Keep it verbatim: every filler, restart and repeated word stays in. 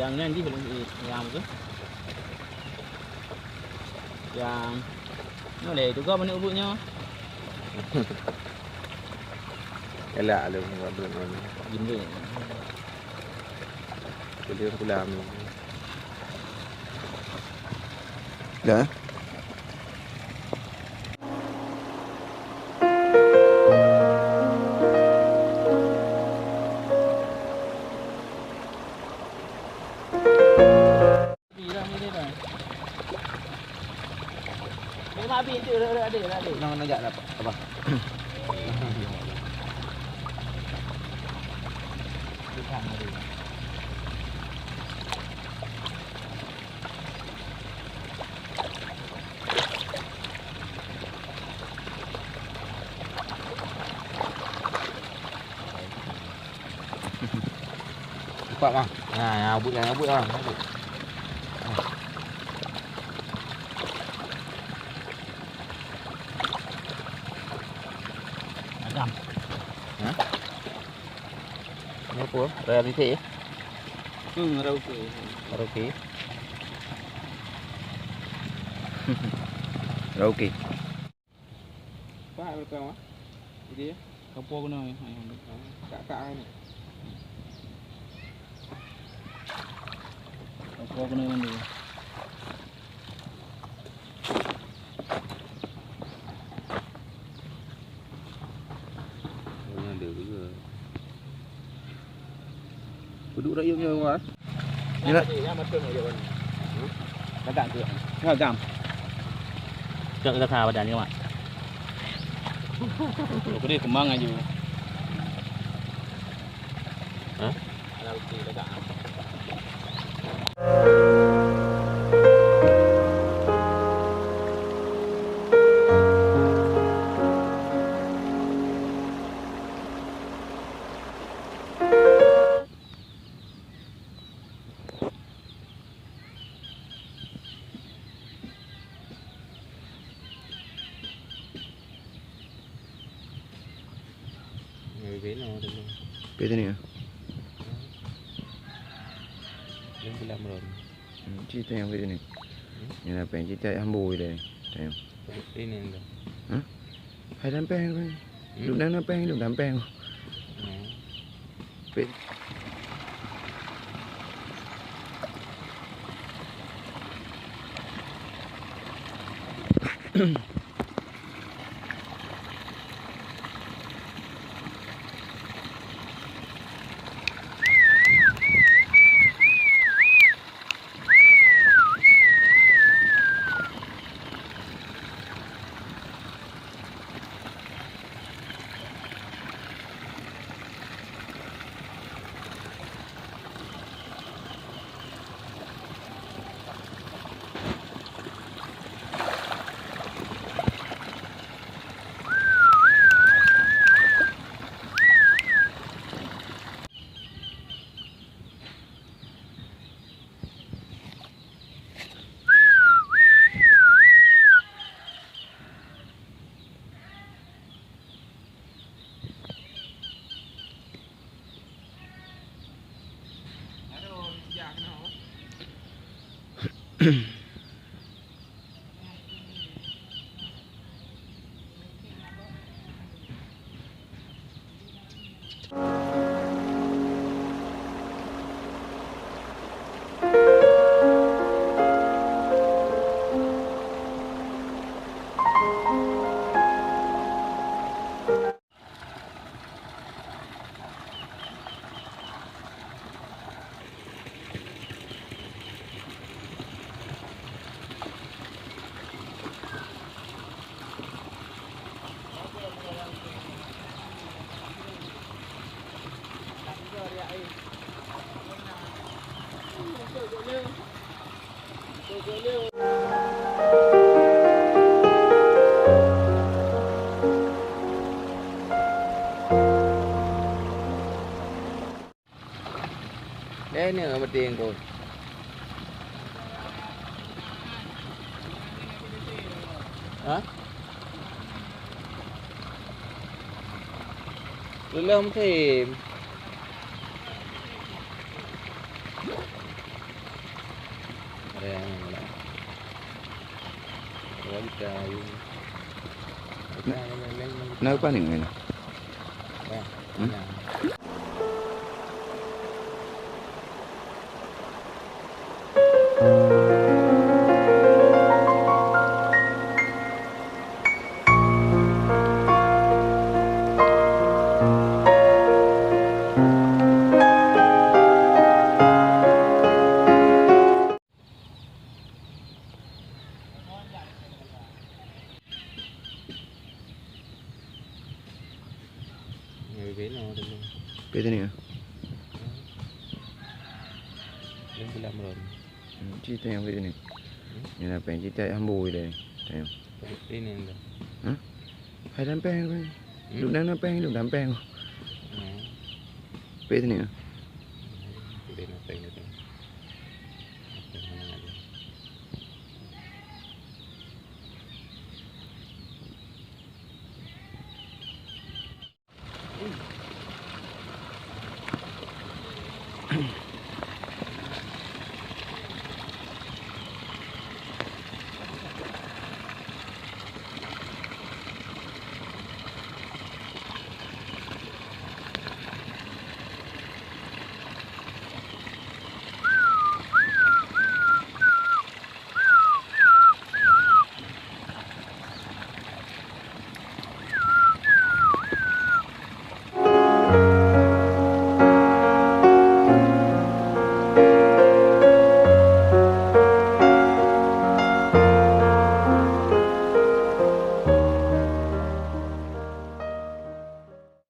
Nyang nyan jih belum, nyang tu. Nyang nyoe lé, juga banyak ubuk nyoe. Elak lé, buat belum, belum. Jin deh. Belum pulang. Dah. Nang, nang jak lah, Abah. Nampak, Bang? Nah, nah, buet dah, buet dah, buet. Agam. Hah? Ini apa? Raya Misek, ya? Hmm, raya Misek. Raya Misek. Raya Misek. Pak, berapa, Mak? Jadi, ya? Kapur kena, ya. Kak, kak, ni. Kapur kena, ni. Ada juga. Peuduek rayeuk nyoe, Wan. Nyoe. Lagak tu. Nyoe gam. Cok gata badan ni, Mak. Aku dia kemang aju. Hah? Ada bukti lagak. Pih teuh ni, ah? Lôn bilang belum. Hmm, ci tanyong pih teuh ni. Hmm? Nyang na péng ci tanyong hambô teuh ni. Tanyong. Ini enggak. Hah? Hai dampéng. Hmm? Duduk dalam dampéng, duduk dampéng. Hmm. Pih. Eh, ni meeting kot. Ha? Leuh musim. Kita ini. Kita ini memang. Nah, apa ni, mana? Ya, hmm? Nah. Beno dulu. Beno ni, ah? Belum bilang belum. Hmm, cerita yang beno ni. Hmm? Yang apa yang cerita yang hambur dia ni? Tanya. Ini dah. Hah? Hai dampeng. Hmm? Duduk dalam dampeng, duduk dampeng. Hmm. Beno ni, ah? Beno dampeng.